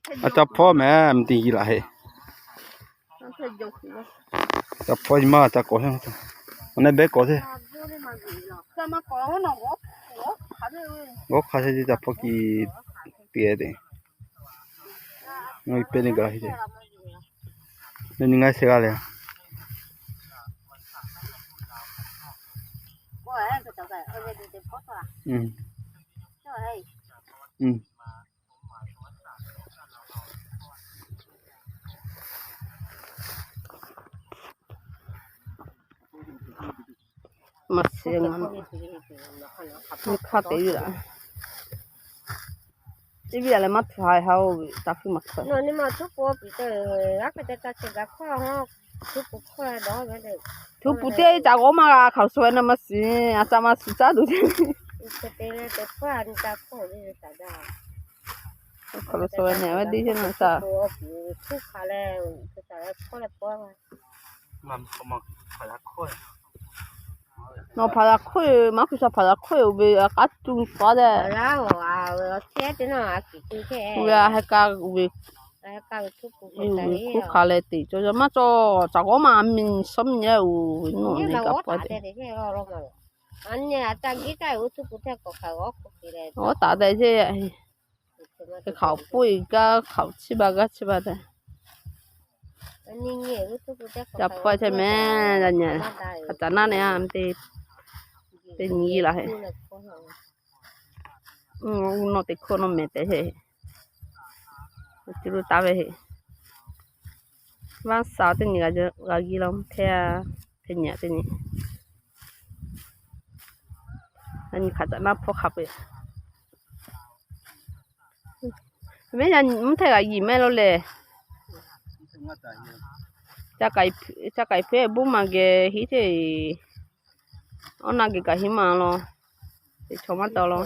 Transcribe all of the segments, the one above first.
A ca hpawˇ mehˍ mvuhˇ te yi laꞈ heˆ. Ca hpawˇ nyi ma ca kawꞈ heˆ. Awˬ nehˆ behˉ kawꞈ te. G'awˇ hk'a sheˍ ce ca hpawˇ kiˇ te te. Ngaˬ hui pehˇ neˇ gaˬ la heˆ ce. Neˇ nyi ngaˇ sheˍ g'aˇ leh. Maˇ shiˍ, hk'aˇ te ve laꞈ. Teˇ viˉ a leh maˇ htu ha ha-oˬ ve, taˇ hpuˇ maˇ hk'aˇ. Htu puˍ teˇ ca g'awˇ maˇ g'a hk'aˬ lo suh ve na maˇ shiˍ, a ca maˇ shiˍ caˉ tuˬ te. Hk'aˬ lo suh ve na ve teˇ ceuˬ na ca. Nawˬ hpaˍ yaꞈ hk'oˆ, maˇ hkui sha hpaˍ yaꞈ hk'oˆ-e oˬ ve, a k'aˉ cuˇ taˍ dehꞈ. Oˬ ve a heh ka ve, heh ka ve hkuˇ hk'a leh teꞈ cawˇ yaˇ maˇ cawˇ, caˬ g'awˇ maˇ miˬ shawˉ miˬ yaˇ oˬ ve nawˬ nyi kaꞈ pawˇ te. Awˬ taˍ dehꞈ ce, hk'aˬ puˇ-e gaˇ hk'aˬ chiˇ ba gaˇ chiˇ ba te. Ca hpawˇ chehˇ mehˍ, yaꞈ nyi hk'aˬ caꞈ naˉ neh a te, teˇ nyi laˬ heˆ. Uˉ, nawˬ teˇ hkawˇ nawˬ mehˍ tehꞈ heˆ. Chi lo taˍ ve heˆ. Vaˇ sha teˇ nyi g'a g'a gi la hpehˇ, hpehˇ nyi teˇ nyi. Yaꞈ nyi hk'aˬ caꞈ naˉ hpawˇ hk'a peu-eˬ. Mehˍ yaꞈ nyi mvuhˇ htehˇ g'a yiˬ mehˍ lo lehˬ. Ca k'ai hpehˇ buˇ ma geh hiˉ teˇ, awˬ na geh kaꞈ hiˉ ma law. Teꞈ chaw maˇ taw law.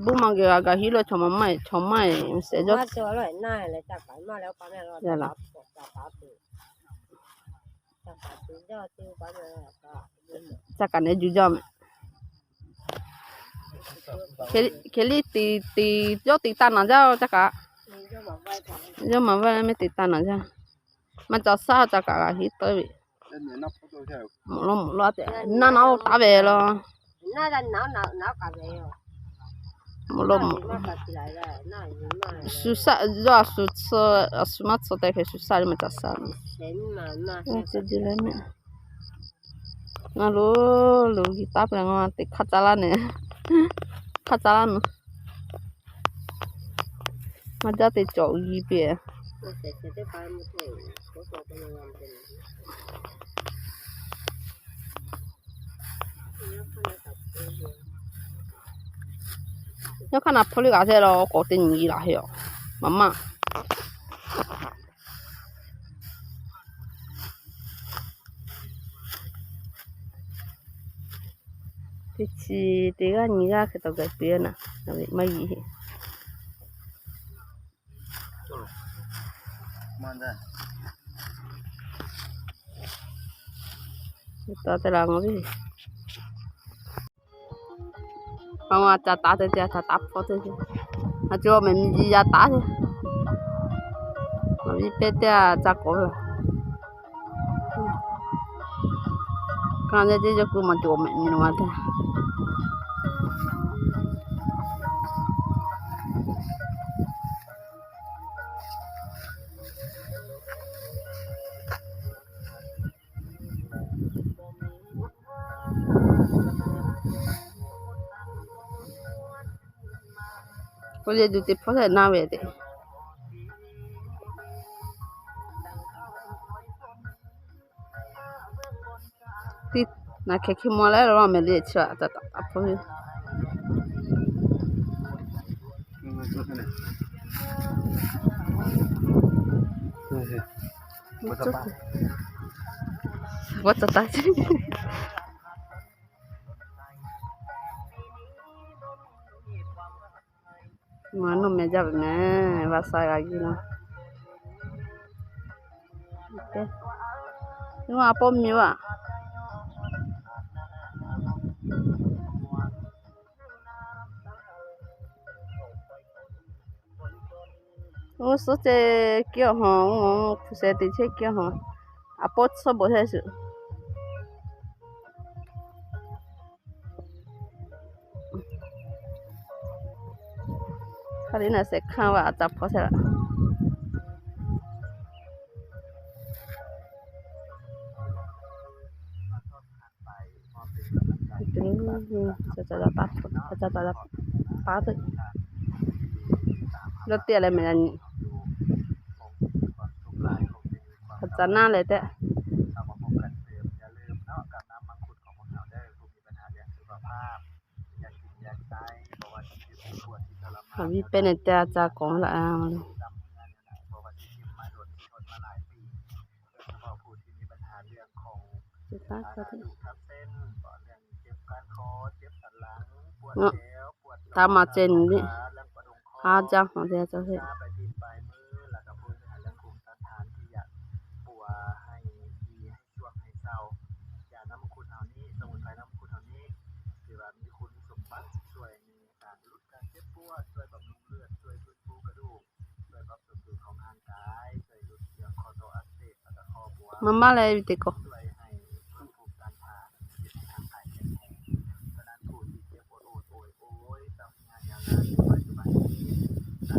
Buˇ ma geh g'a kaꞈ hiˉ lo chaw ma maˇ, chaw maˇ sehˍ jaˇ. Ca kaꞈ nehˬ juˇ jaˇ mehˍ. Hk'e liˇ te te yawˇ te taˇ naˍ jaˇ, ca kaꞈ. Yawˇ maˬ vaˇ mehˍ te taˇ naˍ jaˇ. Maˇ ca shaˉ ca kaꞈ g'a hiˉ teuˉ ve. Mawˬ law mawˬ law te naˇ naˇ oˇ taˉ ve law. Mawˬ law mawˬ, shu shaˆ yawˇ a shu tsuhˇ, a shu maˇ tsuhˇ tehꞈ hk'e shu shaˆ ve maˇ ca shaˉ. Ngaˬ lo lo g'uiˬ taˉ peuˬ, ngaˬ teꞈ hk'aˇ caˇ laˇ nehˬ, hk'aˇ caˇ laˇ naˬ. Maˇ jaˇ te cawˬ g'uiˬ piˇ. Yawˇ hk'aˇ na hpawˇ liˇ g'a te law k'awꞈ teˇ nyi laˬ heˆ aˬ. Maˍ maˇ teˇ chi teˇ g'aˇ nyi g'aˇ hk'e taw gaˬ piˇ naˬ, maˇ yiˬ heˆ. Taˇ te la ngaˬ viˉ. Aˬ, a ca taˍ te ce, a ca taˍ hpawˇ te ce. A cawˬ mehˍ miˬ ji yaˇ taˍ ce. Aˬ, viˉ pehˇ teˇ a ca k'awꞈ ve. Kanˇ yaˇ ce yawˇ kuiˬ maˬ cawˬ mehˍ miˬ lo ma te. K'oˆ leh duˬ teˇ hpawˇ lehˬ naˇ ve te. Tiˉ naˬ hkeh hkeh maw leh law mehˍ le chi a taˍ taˍ hpawˇ ve. Vawˇ tcuh taˍ ce. Maˇ nawˬ meh jaˇ ve meh, vaˇ sha g'a yiˇ laˇ. Iˉ ma a pawˆ miˬ vaˇ. Oˇ suhˉ ceh kiˇ awˬ hawˬ, oˇ hpu sheh teꞈ chehˇ kiˇ awˬ hawˬ, a poˆ tsuhˇ bawˬ chehˇ shuˍ. Hk'a liˇ naˬ shehˍ hkanˇ va a ca hpawˇ shehˍ laꞈ. Lawˇ teˇ leh meh a nyi, hk'aˬ caꞈ naˇ leh tehꞈ. Haꞈ viˉ pehˇ neh teˇ a ca kawˬ laꞈ. Taˇ maˍ ceh nyi, haˉ jaˇ maˬ te a ca heˆ. Maˇ maˇ leh ve teꞈ k'o.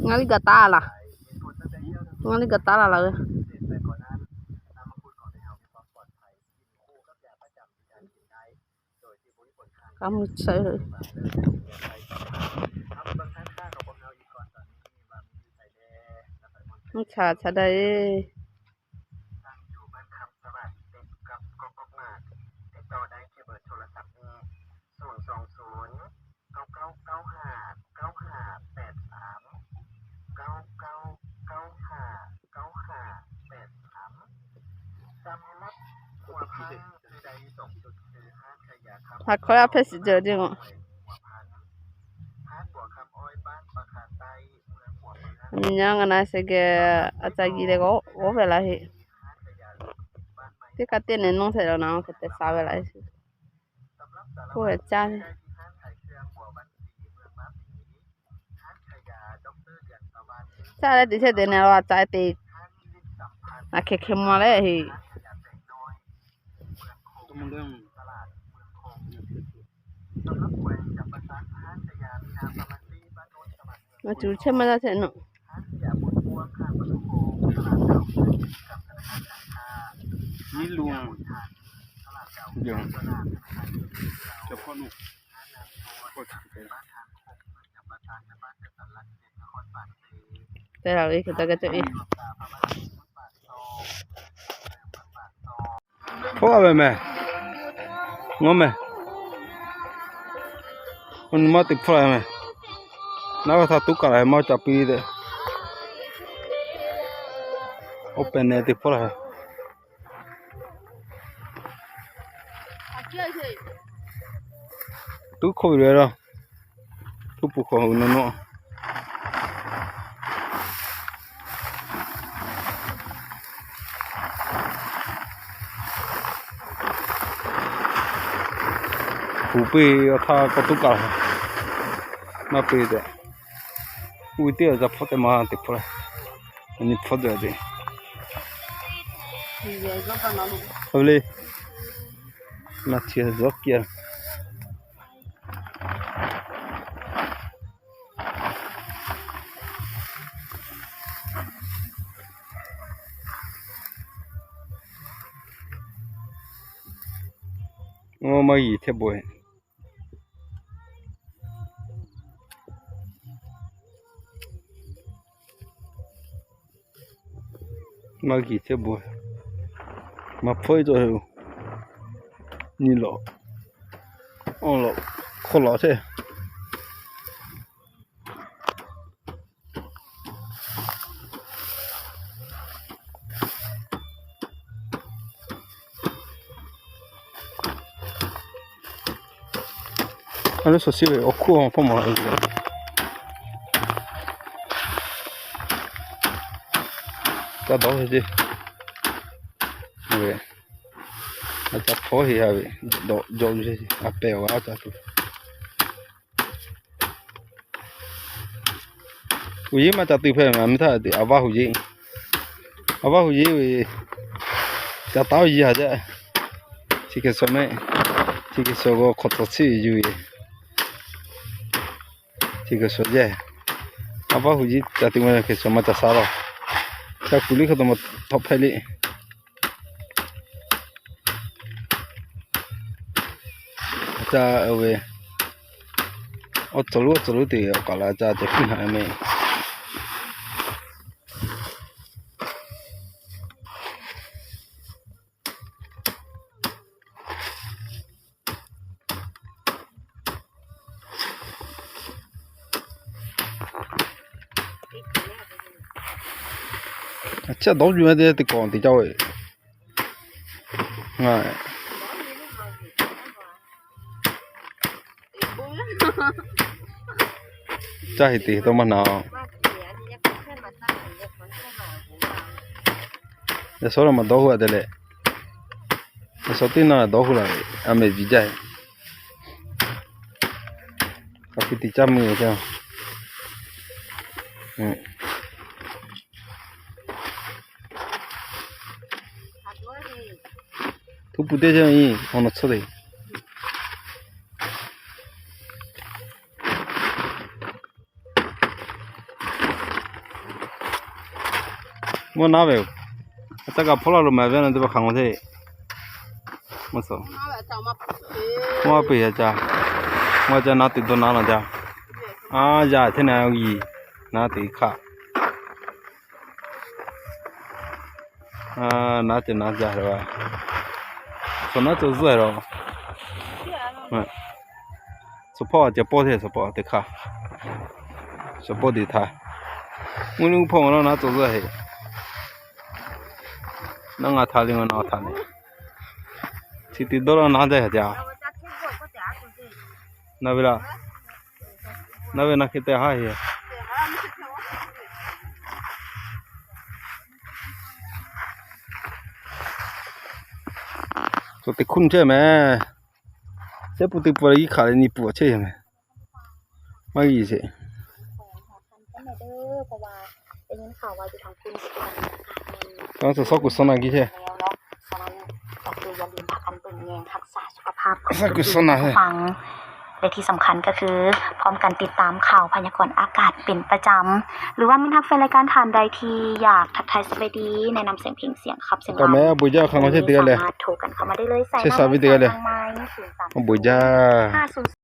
Ngaˬ liˇ gaˬ taˉ laˬ. Ngaˬ liˇ gaˬ taˉ laˬ laˬ ve. K'a mui chehˇ. Mvuhˇ cha cha daꞈ e. Hk'aˬ hk'aw yaˇ hpehꞈ shiˍ ceuˬ te ma. Nyi nyaˇ ngaˬ na sheh geh a ca geh leh g'awˇ ve laˬ heˆ. Teˇ kaꞈ teˇ nehˬ nawˇ hteꞈ laˬ na k'o teꞈ sa ve laˬ heˆ. K'oˆ ve caˇ ve. Caˇ leh teꞈ chehˇ te nehˬ la caˇ te. Aˬ hkeh hkeh ma leh heˆ. Ngaˬ cuˬ chehˇ maˇ caˇ chehˇ nawˬ. Te la ve hk'e ta ka cawˬ e. Hpawˇ a ve meh. Ngaw meh. Oˇ nyi maˇ teꞈ hpawˇ la meh. Naˉ g'aˇ htaˇ tuˉ kaꞈ la maˇ ca piˇ tehꞈ. Oˇ pehˍ neh teꞈ hpawˇ la. Tuˉ hk'oˆ ve le la. Tuˉ pu hk'aw nawˬ nawˬ. Kuˬ piˇ awˬ htaˇ k'awꞈ tuˉ kaꞈ maˇ piˇ tehꞈ. Uˇ teˇ g'aˇ ca hpawˇ tehꞈ maˇ teꞈ hpawˇ la. Aˬ nyi hpawˇ daꞈ te. Aˬ ve le. Maˇ chi zuhˆ kiˇ a. Oˇ maˇ yiˍ hteˇ bawˬ e. Maˇ g'uiˬ chehˇ bawˬ. Maˇ hpfuhˆ cawˬ ve. Nyi lawꞈ, awˬ lawꞈ hk'aw lawꞈ chehˇ. A leh suhˍ shiˉ ve awˬ hkuˇ awˬ hpawˇ maˬ. Ca dawˇ ve ce. A ca hpawˇ heˆ a ve, dawꞈ jawꞈ ve a pehˍ awˬ g'aˇ ca tuˬ. Huˍ yeˇ maˇ ca te hpehˇ ve, a meh htaˇ a vaˇ huˍ yeˇ, a vaˇ huˍ yeˇ ve ca taˉ-oˬ yaˇ jaˇ. Chi hk'e suh mehˆ, chi hk'e suh k'o hk'awꞈ tcuh chiˇ yuˬ ve. Chi hk'e suh jaˇ. A vaˇ huˍ yeˇ ca te maˇ hk'e suh maˇ ca shaˉ laˇ. Ca kuˬ liˇ hk'e taw ma htawꞈ hpehˇ le. Ca ve, awˬ tcuhˍ lonˉ awˬ tcuhˍ lonˉ te awˬ kaˬ la ca ceh piˇ haꞈ meh. Chi dawˇ yuˬ ve teˇ kawꞈ te caˇ ve. Caˇ heˍ te tawˇ maˇ na. Yaꞈ shawˉ la maˇ dawˇ hu a te leh, yaꞈ shawˉ teˇ naˇ dawˇ hu la ve, a meh viˬ jaˇ. Kaꞈ hk'e te caˇ mvuh ve caˇ. Htuˉ pu teˇ jaˇ-e, awˬ nawˬ tsuhˇ te. Mvuhˇ naˉ ve, a caˇ kaꞈ hpawˇ laˇ lo maˍ ve na teˇ hpaˍ hk'aˬ ma hteˇ. Mvuhˇ suhˍ, mvuhˇ a peˬ a caˇ, mvuhˇ a caˇ naˉ te dawˇ naˉ la caˇ. A yaˇ hteˇ na yiˬ, naˉ te hkaˆ. Naˉ te naˉ jaˇ ve, suhˍ naˉ cawˬ zuhˇ lo. Suhˍ hpawˇ a ceh pawˇ hteˇ, suhˍ pawˇ teˇ hkaˇ, suhˍ pawˇ te htaˇ, mvuhˇ nuˇ hpawˇ ma lo naˉ cawˬ zuhˇ heˆ. Naˉ ngaˬ htaꞈ le, ngaˬ naˉ htaꞈ le. Chi te dawˇ laˇ naˉ jaˇ a caˇ. Naˉ ve laˇ, naˉ ve naˉ hk'e te haˉ heˆ. Cawˬ teꞈ hkuˇ chehˇ meh. Chehˇ pu te pu la yiˇ hk'aˬ le nyi pu chehˇ meh. Maˇ g'uiˬ sheˍ. Suhˍ suhˍ kuˬ suhˍ naˬ kiˇ chehˇ. Suhˍ kuˬ suhˍ naˬ heˆ. และที่สำคัญก็คือพร้อมกันติดตามข่าวพยากรณ์อากาศเป็นประจำ หรือว่ามิตรรักแฟนรายการท่านใดที่อยากทักทายสวัสดี แนะนำเสียงเพลงเสียงขับเสียงลำ สามารถโทรกันเข้ามาได้เลย สายหน้าไม้ สายหลังไมค์ ศูนย์สาม ห้าศูนย์